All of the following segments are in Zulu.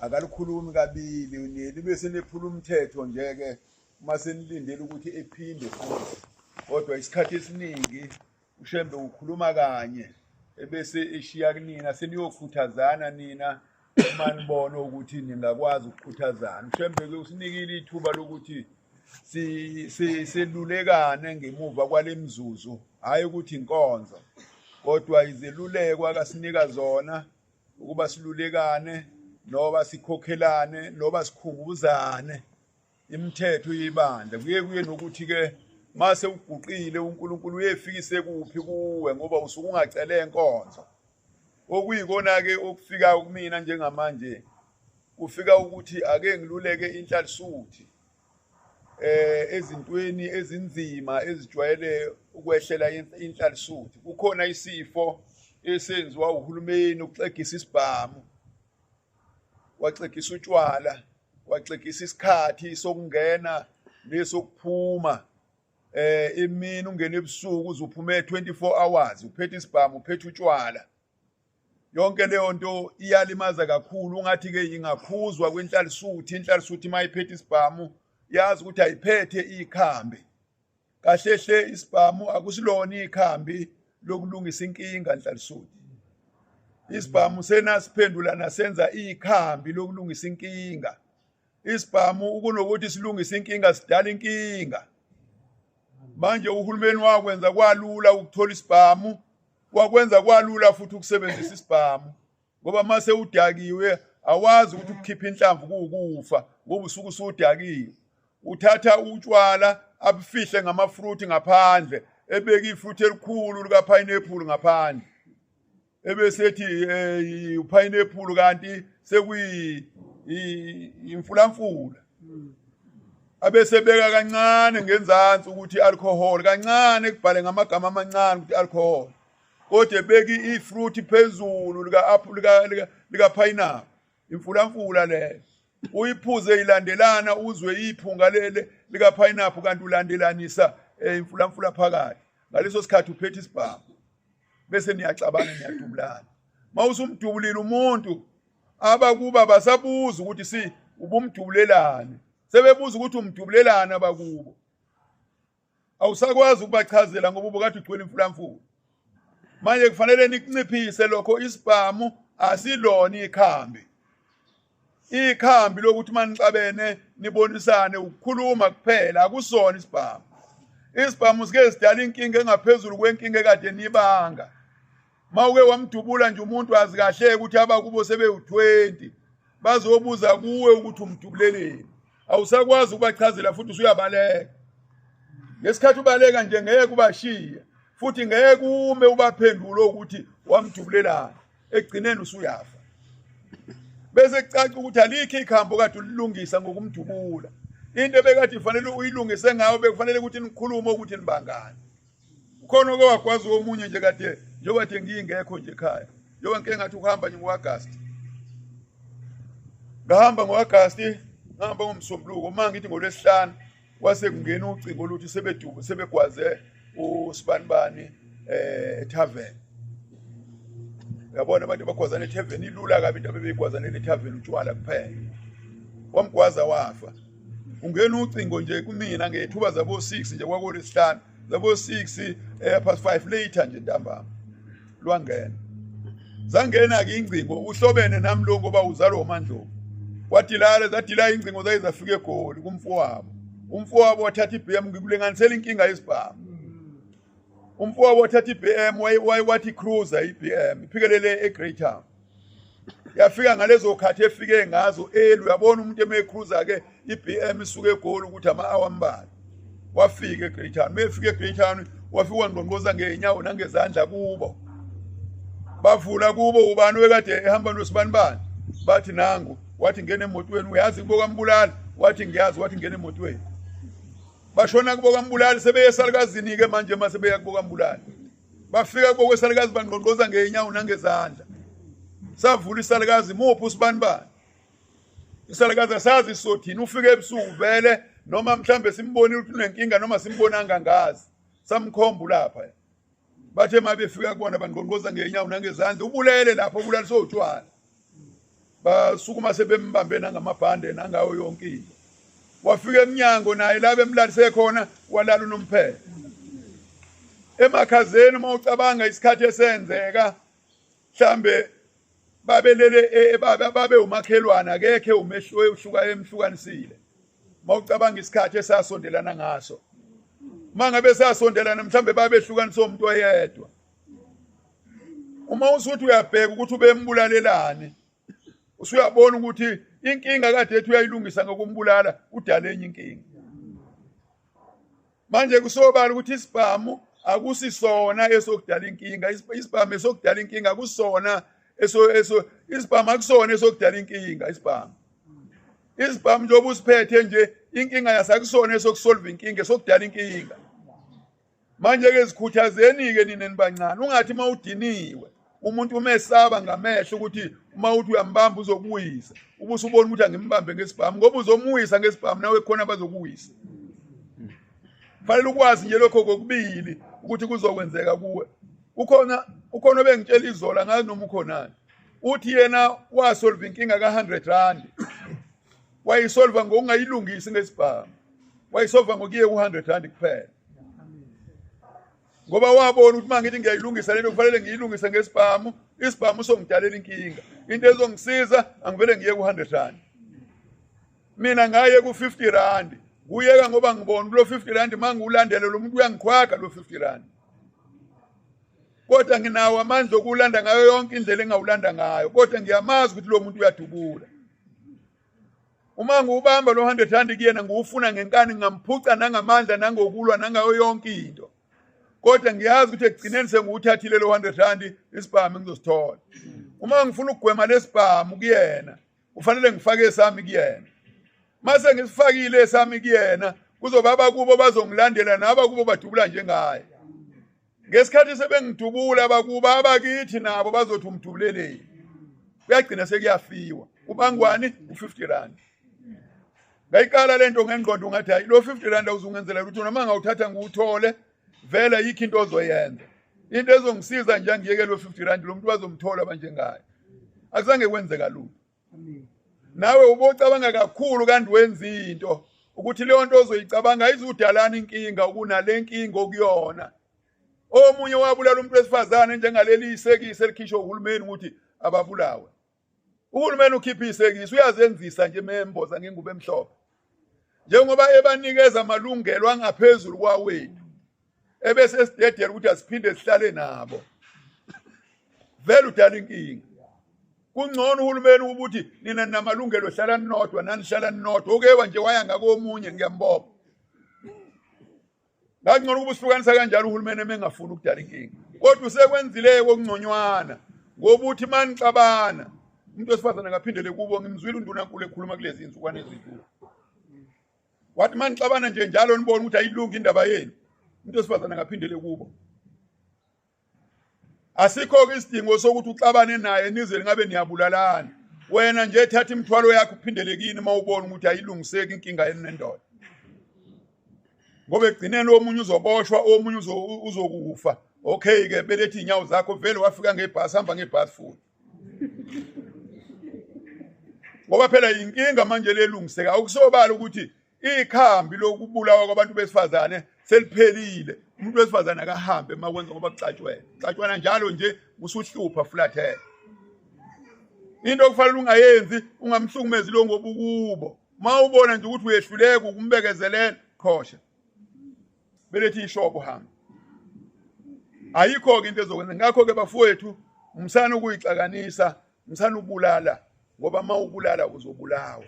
Akalikhulumi kabili, niye nibe seniphula umthetho nje-ke uma senilindele ukuthi ephinde futhi. Kodwa isikhathi esiningi uShembe ukhuluma kanye ebese eshiya kunina, seniyokhuthazana nina uma nibona ukuthi ningakwazi ukukhuthazana. UShembe-ke usinikile ithuba lokuthi selulekane ngemuva kwale mzuzu, hhayi ukuthi inkonzo, kodwa izeluleko akasinika zona ukuba silulekane noba sikhokhelane noba sikhumbuzane imithetho yebandla. Kuye kuye nokuthi-ke mase uguqile uNkulunkulu uyefikise kuphi kuwe, ngoba usuke ungacele inkonzo. Okuyikona-ke okufika kumina njengamanje, kufika ukuthi ake ngiluleke inhlalisuthi ezintweni ezinzima ezijwayele ukwehlela inhlalisuthi. Kukhona isifo esenziwa uhulumeni ukuxegisa isibhamu, waxegisa utshwala, waxegisa isikhathi sokungena nesokuphuma. Emini ungena ebusuku uze uphume 24 hours uphethe isibhamu, uphethe utshwala. Yonke leyo nto iyalimaza kakhulu. Ungathi-ke ingakhuzwa kwinhlalisuthi, inhlalisuthi uma iphethe isibhamu yazi ukuthi ayiphethe ikhambi. Kahle hle isibhamu akusilona ikhambi lokulungisa inkinga nhlalisuthi. Isibhamu senasiphendula nasenza ikhambi lokulungisa inkinga. Isibhamu kunokuthi silungise inkinga sidala inkinga. Manje uhulumeni wakwenza kwalula ukuthola isibhamu, wakwenza kwalula futhi ukusebenzisa isibhamu, ngoba mase udakiwe awazi ukuthi ukukhipha inhlamvu kuwukufa, ngoba usuke usudakiwe. Uthatha utshwala abufihle ngamafruit ngaphandle, ebeke ifruit elikhulu lika pineapple ngaphandle, ebesethi upineapple kanti sekuyi imfulamfula, abesebeka kancane ngenzansi ukuthi alcohol, kancane kubhale ngamagama amancane ukuthi alcohol, kodwa ebeka ifruit phezulu lika apple lika pineapple, imfulamfula leyo. Uyiphuze ilandelana uzwe iphunga lele lika pineapple, kanti ulandelanisa imfulamfula phakathi. Ngaleso sikhathi uphethe isibhamu, bese niyaxabana niyadubulana. Mawusumdubulile umuntu, abakuba basabuza ukuthi si ubumdubulelani, sebebuza ukuthi umdubulelani abakubo. Awusakwazi ukubachazela ngoba ubukade ugcwele imfulamfula. Manje kufanele nikunciphise lokho. Isibhamu asilona ikhambi. Ikhambi lokuthi manixabene nibonisane ukukhuluma kuphela, akusona isibhamu. Isibhamu sike sidala inkinga engaphezulu kwenkinga ekade nibanga. Mawuke wamdubula nje umuntu azi kahle ukuthi abakubo sebewu-20 bazobuza kuwe ukuthi umdubuleleni. Awusakwazi ukubachazela futhi usuyabaleka. Ngesikhathi ubaleka nje ngeke ubashiye, futhi ngeke ume ubaphendule ukuthi wamdubulelani. Ekugcineni usuyafa. Bese kucaca ukuthi alikho ikhambi okade ulilungisa ngokumdubula. Into ebekade ifanele uyilungise ngayo bekufanele ukuthi nikhulume ukuthi nibangani. Ukhona oke wagwaza omunye nje kade njengoba kade ngingekho nje ekhaya, njengoba ngike ngathi ukuhamba nje ngo-Agasti. Ngahamba ngo-Agasti, ngahamba ngoMsombuluko, uma ngithi ngoLwesihlanu kwase kungena ucingo oluthi sebedubu sebegwaze usibanibani ethaveni. Uyabona abantu abagwazana ethaveni, ilula kabi into abebeyigwazanela ethaveni, utshwala kuphela. Wamgwaza wafa. Ungena ucingo nje kumina ngethuba zabo 6 nje kwakuLwesihlanu, zabo 6 past 5 later nje ntambama lwangena. Zangena-ke ingcingo, uhlobene nami lo ngoba uzalwa uMandlovu. Kwadilala zadila ingcingo zaye zafika eGoli kumfowabo. Umfowabo wathatha i-BM, ngikulinganisela inkinga yesibhamu. Umfowabo wathatha i-BM, wathi cruiser i-BM iphikelele eGreytown. Yafika ngalezo khathi efike ngazo elu, uyabona umuntu eme cruiser ke i-BM isuke eGoli ukuthi ama-hour ambalwa. Wafika eGreytown, mefika eGreytown wafika wangqongqoza ngeenyawo nangezandla kubo. Bavula kubo, ubani wekade ehamba nosibanibani? Bathi nangu. Wathi ngena emotweni. Uyazi kubo kaMbulali? Wathi ngiyazi. Wathi ngena emotweni. Bashona kubo kaMbulali, sebeye esalukazini ke manje. Mase beya kubo kaMbulali, bafika kubo kwesalukazi bangqongqoza ngeenyawo nangezandla. Savula isalukazi, muphi usibanibani? Isalukazi asazi sothini, ufike ebusuku vele, noma mhlambe simbonile ukuthi unenkinga noma simbonanga ngazi. Samkhomba lapha. Bathe uma befika kubona bangqongqoza ngeenyawo nangezandla, ubulele lapho, ubulaliswe utshwala. Basukuma sebembambe nangamabhande nangawo yonke into. Wafika emnyango naye la bemlalise khona walala unomphela. Emakhazeni uma ucabanga isikhathi esenzeka mhlambe babelele babe umakhelwane akekho umehluko uhluka emhlukanisile. Mawucabanga isikhathi esasondelana ngaso, mangabe sasondelana mhlambe babehlukaniswa umuntu oyedwa. Uma usuthi uyabheka ukuthi ubembulalelani, usuyabona ukuthi inkinga kade ethi uyayilungisa ngokumbulala udale enye inkinga. Manje kusobala ukuthi isibhamu akusisona esokudala inkinga, isibhamu esokudala inkinga akusona eso eso isibhamu akusona esokudala inkinga. Isibhamu njengoba usiphethe nje inkinga yasakusona esokusolve inkinga, esokudala inkinga. Manje ke zikhuthazeni ke nina nibancane, ungathi mawudiniwe umuntu umesaba ngamehlo ukuthi uma uthi uyambamba uzokuwisa, ubusubona ukuthi angimbambe ngesibhamu, ngoba uzomuwisa ngesibhamu nawe khona bazokuwisa. Fanele ukwazi nje lokho kokubili ukuthi kuzokwenzeka kuwe. Ukhona obengitshela izola ngazi noma ukhonani, uthi yena wasolve inkinga ka-100 rand, wayisolva ngokungayilungisi ngesibhamu, wayisolva ngokuye ku-100 rand kuphela, ngoba wabona ukuthi mangithi ngiyayilungisa lento kufanele ngiyilungise ngesibhamu, isibhamu songidalela inkinga, into ezongisiza angivele ngiye ku-100 rand. Mina ngaye ku-50 rand, kuyeka ngoba ngibona kulo 50 rand mangiwulandele lo muntu uyangikhwaga lo 50 rand, kodwa nginawo amandla okulanda ngayo yonke indlela engawulanda ngayo, kodwa ngiyamazi ukuthi lo muntu uyadubula. Uma ngiwubamba lo 100 rand kuyena ngiwufuna ngenkani, ngingamphuca nangamandla nangokulwa nangayo yonke into, kodwa ngiyazi ukuthi ekugcineni sengiwuthathile lo 100 rand, isibhamu ngizosithola. Uma ngifuna ukugwema lesibhamu kuyena, kufanele ngifake esami kuyena. Mase ngisifakile esami kuyena, kuzoba abakubo bazongilandela nabakubo badubula njengaye. Ngesikhathi sebengidubula abakubo abakithi nabo bazothi umdubuleleni, kuyagcina sekuyafiwa. Ubangwani u-50 rand. Ngayiqala lento ngengqondo ngathi hayi lo 50 rand awuzungenzela lutho, noma ngawuthatha ngiwuthole vele ayikho into ozoyenza. Into ezongisiza nje angiyeke lo 50 rand, lo muntu bazomthola abanjengaye. Akuzange kwenzeka lutho. Nawe ubocabanga kakhulu kanti wenza into ukuthi leyo nto ozoyicabanga ayizudalana inkinga kunale nkinga okuyona. Omunye wabulala umuntu wesifazane njengaleli isekisi elikhishwa uhulumeni ukuthi ababulawe. Uhulumeni ukhipha isekisi uyazenzisa nje memboza ngengubo emhlophe, njengoba ebanikeza amalungelo angaphezulu kwawethu, ebese sidedela ukuthi asiphinde sihlale nabo. Vele udala inkinga. Kungcono uhulumeni ukuthi nina namalungelo hlala ninodwa, nanihlala ninodwa. Okewa nje waya ngakomunye ngiyambopha. Ngakungcono ukuba usihlukanisa kanjalo uhulumeni emengafuni ukudala inkinga. Kodwa usekwenzile okungconywana ngoba uthi manixabana umuntu wesifazane akaphindele kubo. Ngimzwile undunankulu ekhuluma kulezi insukwana ezidlule, wathi manixabana nje njalo nibona ukuthi ayilungi indaba yenu, umuntu wesifazane akaphindele kubo. Asikho-ke isidingo sokuthi uxabane naye nize ngabe niyabulalana. Wena nje thatha imithwalo yakho uphindele kini uma ubona ukuthi ayilungiseki inkinga yenu nendoda, ngoba ekugcineni omunye uzoboshwa, omunye uzokufa. Okay-ke beletha iy'nyawo zakho, vele wafika ngebhasi, hamba ngebhasi futhi, ngoba phela yinkinga manje lelungiseka. Akusobala ukuthi ikhambi lokubulawa kwabantu besifazane seliphelile. Umuntu wesifazane akahambe makwenza ngoba kuxatshwene xatshwana njalo nje, usuhlupha flathela. Into okufanele ungayenzi, ungamhlukumezi lo ngoba ukubo. Uma ubona nje ukuthi uyehluleka ukumbekezelela, qhosha belethi ishobo hamba. Ayikho-ke into ezokwenza. Ngakho-ke bafowethu, msana ukuyixakanisa, msana ukubulala, ngoba uma ubulala uzobulawa.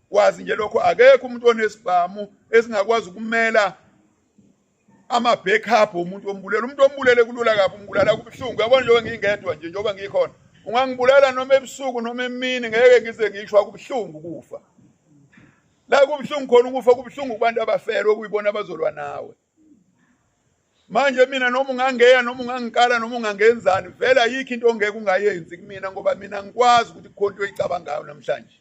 Kwazi nje lokho, akekho umuntu onesibhamu esingakwazi ukumela ama-backup womuntu ombulele. Umuntu ombulele kulula kabi umbulala kubuhlungu. Uyabona njengoba ngingedwa nje, njengoba ngikhona, ungangibulala noma ebusuku noma emini, ngeke ngize ngisho kubuhlungu ukufa. La kubuhlungu khona ukufa, kubuhlungu kubantu abafelwe okuyibona abazolwa nawe. Manje mina noma ungangeya noma ungangikala noma ungangenzani, vele ayikho into ongeke ungayenzi kumina, ngoba mina ngikwazi ukuthi kukhona into oyicabangayo namhlanje.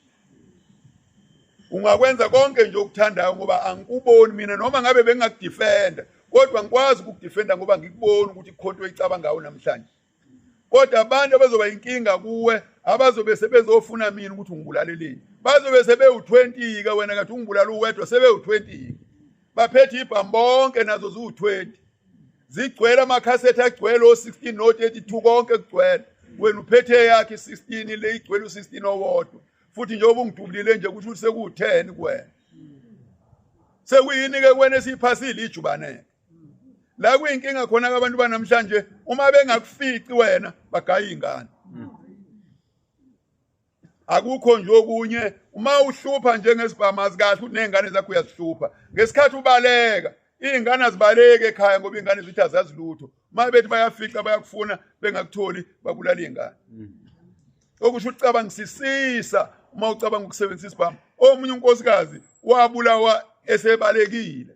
Ungakwenza konke nje okuthandayo ngoba angikuboni mina, noma ngabe bengingakudefenda, kodwa ngikwazi ukukudefenda ngoba ngikuboni ukuthi kukhona into oyicabangayo namhlanje. Kodwa abantu abazoba inkinga kuwe Abazobe sebezofuna mina ukuthi ungibulaleleni. Bazobe sebewu20 ke wena kathi ungibulala uwedwa, sebewu20. Baphethe ibhamu bonke nazo ziwu20. Zigcwele amakhasethi agcwele o16 no32 konke kugcwele. Wena uphethe yakhe i16 le igcwele u16 owodwa. Futhi njengoba ungidubulile nje kusho ukuthi seku10 kuwena. Sekuyini ke kuwena esiphasile ijubane. La kuyinkinga khona abantu banamhlanje uma bengakufici wena bagaya ingane. Akukho nje okunye uma uhlupha njengesibhamu kahle ukuthi nezingane zakho uyazihlupha. Ngesikhathi ubaleka izingane azibaleke ekhaya ngoba izingane zithi azazi lutho. Uma bethi bayafica bayakufuna bengakutholi babulala izingane. Okusho ucabangisisisa uma ucabanga ukusebenzisa isibhamu. Omunye unkosikazi wabulawa esebalekile.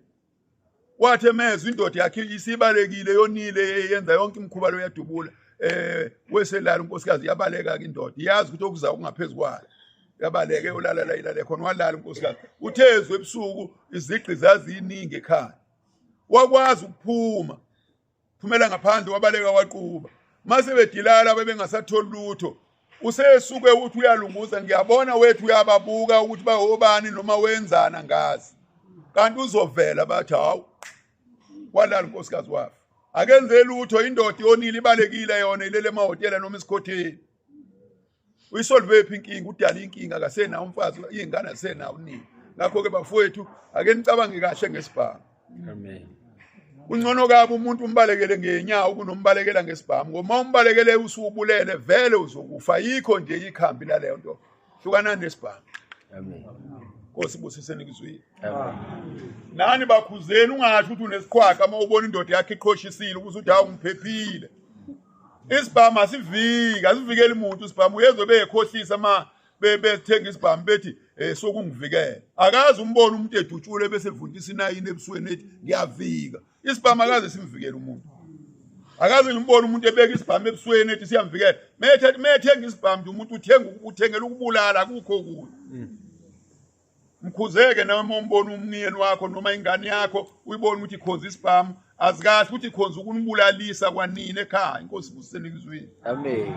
Wathi emezwe indoda yakhe isibalekile yonile yenza yonke imikhuba lo yadubula. Weselala unkosikazi yabaleka ke indoda. Iyazi ukuthi okuza kungaphezulu kwayo. Yabaleke ulala la ilale khona walala unkosikazi. Uthezwe ebusuku izigqi zaziningi ekhaya. Wakwazi ukuphuma. Phumela ngaphandle wabaleka waquba. Mase bedilala bebengasatholi lutho. Usesuke uthi uyalunguza ngiyabona wethu uyababuka ukuthi bahobani noma wenzana ngazi. Kanti uzovela bathi hawu walala unkosikazi wafa. Akenze lutho indoda yonile ibalekile yona ilele emahhotela noma esikhotheni. Uyisolve phi inkinga udala inkinga akasenawo umfazi izingane asenawo unini. Ngakho ke bafowethu ake nicabange kahle ngesibhamu. Amen. Kungcono kabi umuntu umbalekele ngenyawo kunombalekela ngesibhamu ngoba umbalekele usubulele vele uzokufa. Yikho nje ikhambi laleyo nto. Hlukana nesibhamu. Amen. Nkosi busise nikuzwile. Amen. Nani bakhuzeni ungasho ukuthi unesiqhwaga uma ubona indoda yakhe iqhoshisile ukuze uthi hawu ngiphephile. Isibhamu asiviki, asivikeli umuntu isibhamu. Uyezwe beyekhohlisa ma bethenga isibhamu bethi sokungivikela. Akaze umbone umuntu edutshule bese evundisa inayini ebusweni ethi ngiyavika. Isibhamu akaze simvikele umuntu. Akaze ngimbone umuntu ebeka isibhamu ebusweni ethi siyamvikela. Methenga isibhamu nje umuntu uthengela ukubulala akukho kuyo. Mkhuzeke noma umbona umniyeni wakho noma ingane yakho uyibona ukuthi ikhonza isibhamu azikahle ukuthi ikhonza ukunibulalisa kwanini ekhaya. Inkosi busise nikuzwile. Amen.